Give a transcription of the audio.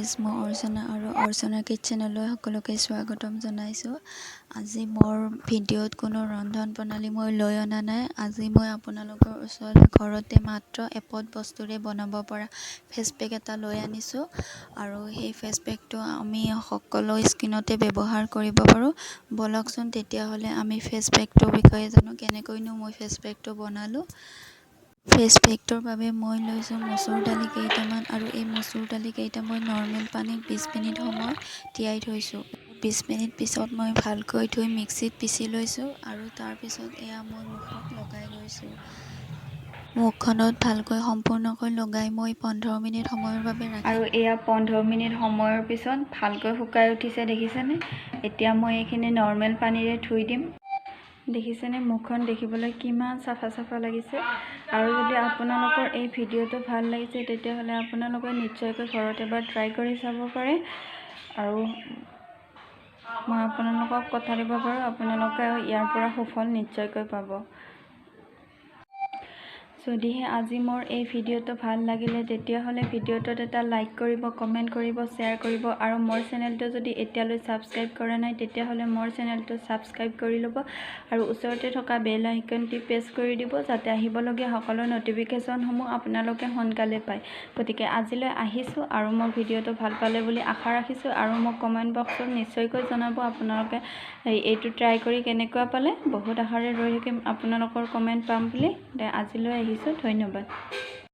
Guys, মই অৰ্চনা আৰু অৰ্চনা কিটচেনলৈ সকলোকে স্বাগতম জনাইছোঁ। আজি মোৰ ভিডিঅ'ত কোনো ৰন্ধন প্ৰণালী মই লৈ অনা নাই। আজি মই আপোনালোকৰ ওচৰলৈ ঘৰতে মাত্ৰ এপদ বস্তুৰে বনাব পৰা ফেচ পেক এটা লৈ আনিছোঁ আৰু সেই ফেচ পেকটো আমি সকলো স্কিনতে ব্যৱহাৰ কৰিব পাৰোঁ। ব'লকচোন তেতিয়াহ'লে আমি ফেচ পেকটোৰ বিষয়ে জানো, কেনেকৈনো মই ফেচ পেকটো বনালোঁ। ফেচ পেকটোৰ বাবে মই লৈছোঁ মচুৰ দালি কেইটামান আৰু এই মচুৰ দালি কেইটা মই নৰ্মেল পানীত 20 মিনিট সময় তিয়াই থৈছোঁ। 20 মিনিট পিছত মই ভালকৈ ধুই মিক্সিত পিচি লৈছোঁ আৰু তাৰপিছত এয়া মই মুখত লগাই লৈছোঁ। মুখখনত ভালকৈ সম্পূৰ্ণকৈ লগাই মই 15 মিনিট সময়ৰ বাবে ৰাখি আৰু এয়া 15 মিনিট সময়ৰ পিছত ভালকৈ শুকাই উঠিছে, দেখিছেনে? এতিয়া মই এইখিনি নৰ্মেল পানীৰে ধুই দিম। দেখিছেনে, মুখখন দেখিবলৈ কিমান চাফা চাফা লাগিছে? আৰু যদি আপোনালোকৰ এই ভিডিঅ'টো ভাল লাগিছে, তেতিয়াহ'লে আপোনালোকে নিশ্চয়কৈ ঘৰত এবাৰ ট্ৰাই কৰি চাব পাৰে আৰু মই আপোনালোকক কথা দিব পাৰোঁ, আপোনালোকে ইয়াৰ পৰা সুফল নিশ্চয়কৈ পাব। যদিহে আজি মোৰ এই ভিডিঅ'টো ভাল লাগিলে, তেতিয়াহ'লে ভিডিঅ'টোত এটা লাইক কৰিব, কমেণ্ট কৰিব, শ্বেয়াৰ কৰিব আৰু মোৰ চেনেলটো যদি এতিয়ালৈ ছাবস্ক্ৰাইব কৰা নাই, তেতিয়াহ'লে মোৰ চেনেলটো ছাবস্ক্ৰাইব কৰি ল'ব আৰু ওচৰতে থকা বেল আইকনটি প্ৰেছ কৰি দিব, যাতে আহিবলগীয়া সকলো ন'টিফিকেশ্যনসমূহ আপোনালোকে সোনকালে পায়। গতিকে আজিলৈ আহিছোঁ আৰু মোৰ ভিডিঅ'টো ভাল পালে বুলি আশা ৰাখিছোঁ আৰু মোক কমেণ্ট বক্সত নিশ্চয়কৈ জনাব আপোনালোকে এইটো ট্ৰাই কৰি কেনেকুৱা পালে। বহুত আশাৰে ৰৈ থাকিম আপোনালোকৰ কমেণ্ট পাম বুলি। আজিলৈ আহিছোঁ, ধন্যবাদ।